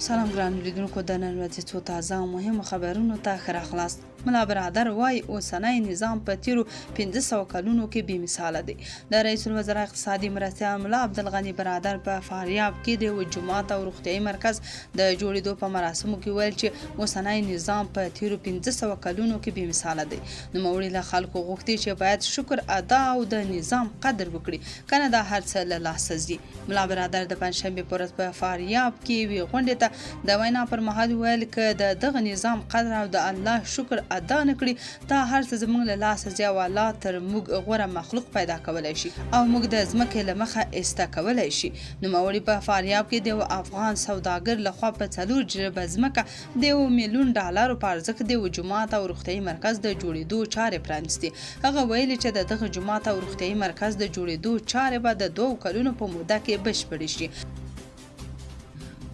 سلام ګرانو لیدونکو، د نن ورځې څو تازه او مهمو خبرونو ته ښه راغلاست. ملا برادر وايي، اوسنی نظام په تېرو 500 کلونو کې بې مثاله دی. د رئیس الوزرا اقتصادي مرستیال ملا عبدالغني برادر په فاریاب کې د یوه جومات او روغتیايي مرکز د جوړېدو په مراسمو کې وویل چې اوسنی نظام په تېرو 500 کلونو کې بې مثاله دی. نوموړي له خلکو غوښتي چې باید شکر ادا او د نظام قدر وکړي، کنه دا هر څه له لاسه ځي. ملا برادر د پنجشنبې په ورځ په فاریاب کې یوې غونډې ته د وینا پر مهال وویل، که د دغه نظام قدر او د الله شکر ادا نه کړي، دا هر څه زموږ له لاسه ځي او الله تر موږ غوره مخلوق پیدا کولای شي او موږ د ځمکې له مخه ایسته کولای شي. نوموړي په فاریاب کې د یوه افغان سوداګر له خوا په 4 جریبه ځمکه د 1 میلیون ډالرو په ارزښت د یوه جومات او روغتیايي مرکز د جوړېدو چارې پرانیستې. هغه ویلي چې د دغه جومات او روغتیايي مرکز د جوړېدو چارې به د 2 کلونو په موده کې بشپړې شي.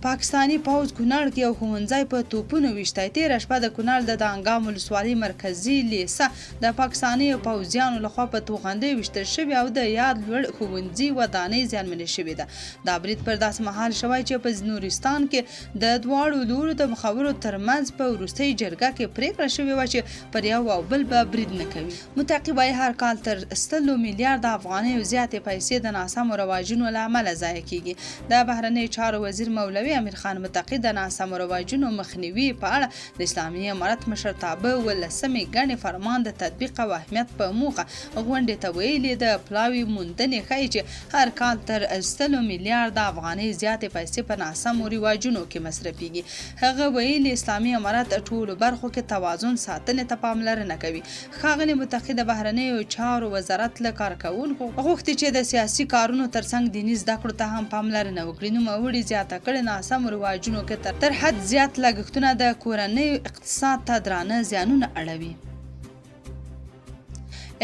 پاکستاني پوځ کونړ کې یو ښوونځی په توپونو ویشتی. تېره شپه د کونړ د دانګام ولسوالۍ مرکزي لیسه د پاکستانیو پوځیانو لخوا په توغندیو ویشتل شوې او د یاد لوړ ښوونځي ودانۍ زیانمنې شوې ده. دا برید پر داسې مهال شوی چې په نورستان کې د دواړو لورو د مخورو ترمنځ په وروستۍ جرګه کې پرېکړه شوې وه چې پر یو او بل به برید نه کوي. متقي وايي، هر کال تر 100 میلیارده افغانیو زیاتې پیسې د ناسمو رواجونو له امله ضایع کېږي. د بهرنیو چارو وزیر مولوي امیرخان متقي د ناسمو رواجونو مخنیوي په اړه د اسلامي امارت مشرتابه 17مې ګڼې فرمان د تطبیق او اهمیت په موخه غونډې ته ویلي، د پلاوي موندنې ښيي چې هر کال تر 100 میلیارده افغانۍ زیاتې پیسې په ناسمو رواجونو کې مصرفېږي. هغه ویلي، اسلامي امارت ټولو برخو کې توازن ساتنې ته پاملرنه کوي. ښاغلي متقي د بهرنیو چارو وزارت له کارکوونکو غوښتي چې د سیاسي کارونو ترڅنګ دیني زده کړو ته هم پاملرنه وکړي. نوموړي زیاته کړې، ناسمو رواجونو کې تر حد زیات لګښتونه د کورنیو اقتصاد ته درانه زیانونه اړوي.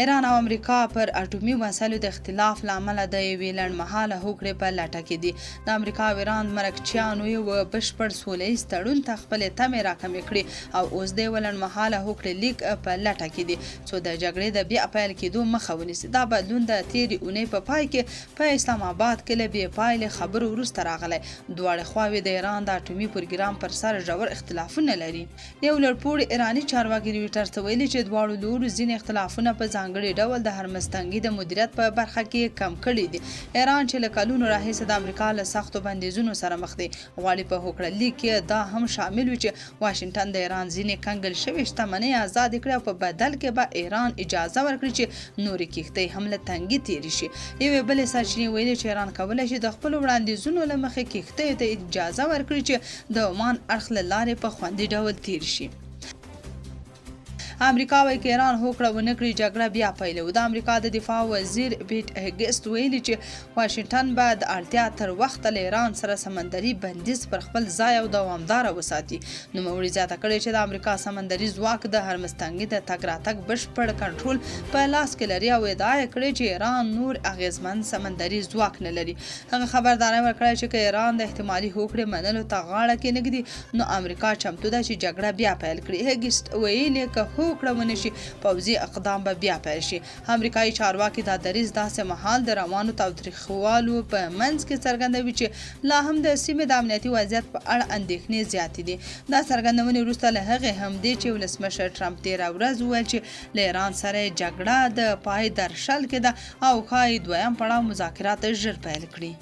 ایران او امریکا پر اټومي وسایلو د اختلاف له امله د یوې لنډمهاله هوکړې په لټه کې دي. د امریکا او ایران مرکچیانو یو بشپړ سوله ییز تړون ته خپلې تمې راکمې کړې او اوس د یوه لنډمهاله هوکړې لیک په لټه کې دي، څو د جګړې د بیا پیل کېدو مخه ونیسي. دا بدلون د تېرې اونۍ په پای کې په اسلام آباد کې له بې پایلې خبرو وروسته راغلی. دواړې خواوې د ایران د اټومي پروګرام پر سر ژور اختلافونه لري. یو لوړپوړي ایراني چارواکي رویټرز ته ویلي چې دواړو لورو ځینې اختلافونه، په ځانګړي ډول د هرمز تنګي د مدیریت په برخه کې، کم کړي دي. ایران چې له کلونو راهیسې د امریکا له سختو بندیزونو سره مخ دی، غواړي په هوکړه لیک کې دا هم شامل وي چې واشنګټن د ایران ځینې کنګل شوې شتمنۍ آزادې کړي او په بدل کې به ایران اجازه ورکړي چې نورې کښتۍ هم له تنګي تېرې شي. یوې بلې سرچینې ویلي چې ایران کولی شي د خپلو وړاندیزونو له مخې کښتیو ته اجازه ورکړي چې د عمان اړخ له لارې په خوندي ډول تېر شي. امریکا وایي، که ایران هوکړه ونه کړي، جګړه بیا پیلوي. د امریکا د دفاع وزیر پیټ هګست ویلي چې واشنګټن به د اړتیا تر وخته له ایران سره سمندري بندیز پر خپل ځای او دوامداره وساتي. نوموړي زیاته کړې چې د امریکا سمندري ځواک د هرمز تنګي د تګ راتګ بشپړ کنټرول په لاس کې لري او ادعا یې کړې چې ایران نور اغیزمن سمندري ځواک نه لري. هغه خبرداری ورکړی چې که ایران د احتمالي هوکړې منلو ته غاړه کېنږدي، نو امریکا چمتو ده چې جګړه بیا پیل کړي. هګیست ویلي، که هوکړه ونه شي، پوځي اقدام به بیا پیل شي. امریکایي چارواکي دا دریځ داسې مهال د روانو تاوتریخوالو په منځ کې څرګندوي چې لا هم د سیمې د امنیتي وضعیت په اړه اندېښنې زیاتې دي. دا څرګندونې وروسته له هغې هم دي چې ولسمشر ټرمپ تېره ورځ وویل چې له ایران سره جګړه د پای درشل کې ده او ښایي دویم پړاو مذاکرات ژر پیل کړي.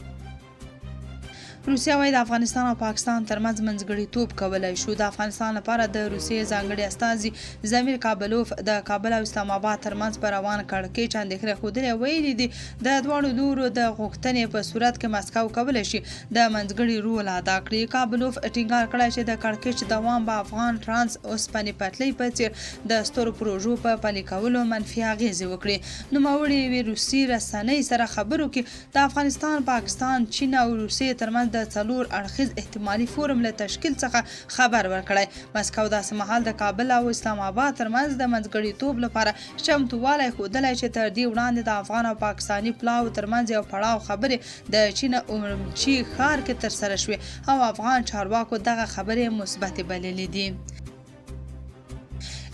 روسیه وایي، د افغانستان او پاکستان ترمنځ منځګړیتوب کولای شو. د افغانستان لپاره د روسیې ځانګړي استازي ضمیر کابلوف د کابل او اسلام آباد ترمنځ په روان کړکېچ اندېښنه ښودلې او ویلي دي، د دواړو لورو د غوښتنې په صورت کې مسکو کولای شي د منځګړي رول ادا کړي. کابلوف ټینګار کړی چې د کړکېچ دوام به افغان ترانس اوسپنې پټلۍ په څېر د سترو پروژو په پلي کولو منفي اغېزې وکړي. نوموړي یوې روسي رسنۍ سره خبرو کې د افغانستان، پاکستان، چین او روسیې ترمنځ د څلور اړخیز احتمالي فورم له تشکیل څخه خبر ورکړی. مسکو داسې مهال د کابل او اسلام آباد ترمنځ د منځګړیتوب لپاره چمتووالی ښودلی چې تر دې وړاندې د افغان او پاکستاني پلاوو ترمنځ یو پړاو خبرې د چین اورمچي ښار کې ترسره شوې او افغان چارواکو دغه خبرې مثبتې بللې دي.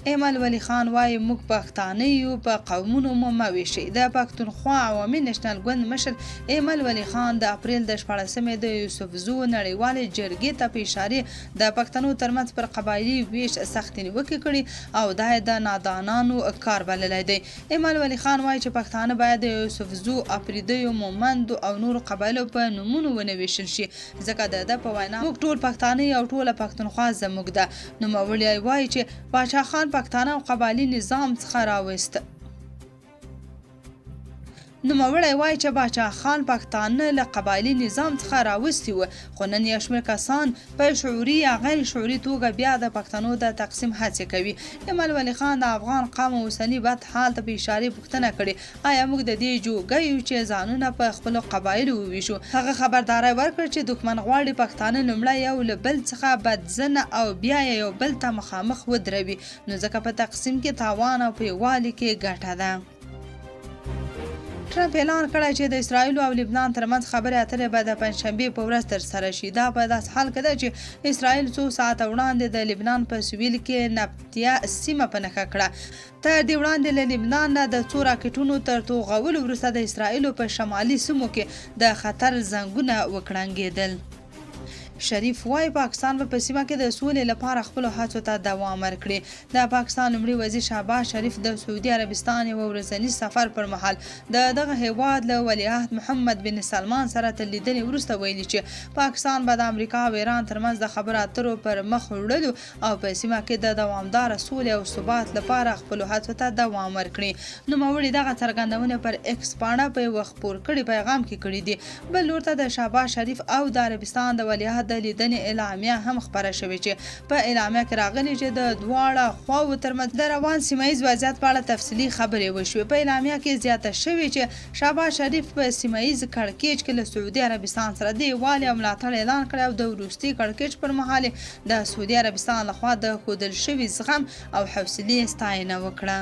ایمل ولي خان وايي، موږ پښتانه یو، په قومونو مو مه وېشئ. د پښتونخوا عوامي نېشنل ګوند مشر ایمل ولي خان د اپرېل د شپاړسمې د یوسفزو نړیوالې جرګې ته په اشارې د پښتنو ترمنځ پر قبایلي وېش سختې نیوکې کړي او دا یې د نادانانو کار بللی دی. ایمل ولي خان وايي چې پښتانه باید د یوسفزو، اپریدیو، مومندو او نورو قبایلو په نومونو ونه وېشل شي، ځکه د ده په وینا موږ ټول پښتانه یو او ټوله پښتونخوا زموږ ده. نوموړی وايي چې باچا خان پښتانه او قبایلي نظام څخه راوست. نوموړی وايي چې باچا خان پښتانه له قبایلي نظام څخه راوستي وو، خو نن یو شمېر کسان په شعوري یا غیر شعوري توګه بیا د پښتنو د تقسیم هڅې کوي. ایمل ولي خان د افغان قام اوسني بد حال ته په اشارې پوښتنه کړې، آیا موږ د دې جوګه یو چې ځانونه په خپلو قبایلو وویشو؟ هغه خبرداری ورکړ چې دښمن غواړي پښتانه لومړی یو له بل څخه بدظنه او بیا یې یو بل ته مخامخ ودروي، نو ځکه په تقسیم کې تاوان او په یووالي کې ګټه ده. ټرمپ اعلان کړی چې د اسراییل او لبنان ترمنځ خبرې اترې به د پنجشنبې په ورځ ترسره شي. دا په داسې حال کې ده چې اسراییل څو ساعته وړاندې د لبنان په سویل کې نبتیه سیمه په نښه کړه. تر دې وړاندې له لبنان نه د څو راکټونو تر توغولو وروسته د اسراییلو په شمالي سیمو کې د خطر زنګونه وکړنګېدل. شریف وايي، پاکستان به په سیمه کې د سولې لپاره خپلو هڅو ته دوام ورکړي. د پاکستان لومړي وزیر شهباز شریف د سعودي عربستان یوه ورځني سفر پر مهال د دغه هېواد له ولیعهد محمد بن سلمان سره تر لیدنې وروسته ویلي چې پاکستان به د امریکا او ایران ترمنځ د خبرو اترو پر مخ وړلو او په سیمه کې د دوامداره سولې او ثبات لپاره خپلو هڅو ته دوام ورکړي. نوموړي دغه څرګندونې پر ایکس پاڼه په یوه خپور کړي پیغام کې کړې دي. بل لور ته د شهباز شریف او د عربستان د ولیعهد د لیدنې اعلامیه هم خپره شوې چې په اعلامیه کې راغلي چې د دواړه خواوو ترمنځ د روان سیمه ییز وضعیت په اړه تفصیلي خبرې وشوې. په اعلامیه کې زیاته شوې چې شهباز شریف په سیمه ییز کړکېچ کې له سعودي عربستان سره د یووالي او ملاتړ اعلان کړی او د وروستي کړکېچ پر مهال یې د سعودي عربستان له خوا د ښودل شوي زغم او حوصلې ستاینه وکړه.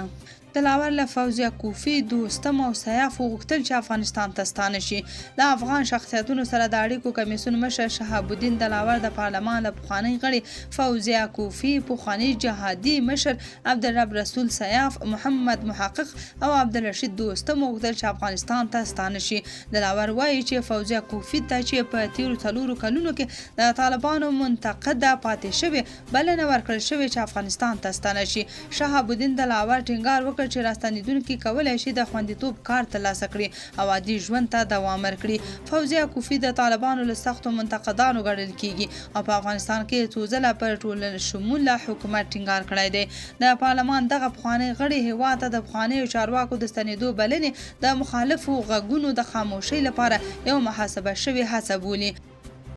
دلاور له فوزیه کوفي، دوستم او سیاف وغوښتل چې افغانستان ته ستانه شي. له افغان شخصیتونو سره د اړیکو کمیسیون مشر شهاب الدین دلاور د پارلمان له پخوانۍ غړې فوزیه کوفي، پخواني جهادي مشر عبدالرب رسول سیاف، محمد محقق او عبدالرشید دوستم وغوښتل چې افغانستان ته ستانه شي. دلاور وايي چې فوزیه کوفي ته چې په تېرو څلورو کلونو کې د طالبانو منتقده پاتې شوې، بلنه ورکړل شوې چې افغانستان ته ستنه شي. شهاب الدین دلاور ټینګار وکړ چې راستنېدونکي کولای شي د خوندیتوب کارت ترلاسه کړي او عادي ژوند ته دوام ورکړي. فوزیه کوفي د طالبانو له سختو منتقدانو ګڼل کېږي او په افغانستان کې یې څو ځله پر ټولشموله حکومت ټینګار کړی دی. د پارلمان دغه پخوانۍ غړې هېواد ته د پخوانیو چارواکو د ستنېدو بلنې د مخالفو غږونو د خاموشۍ لپاره یوه محاسبه شوې هڅه بولي.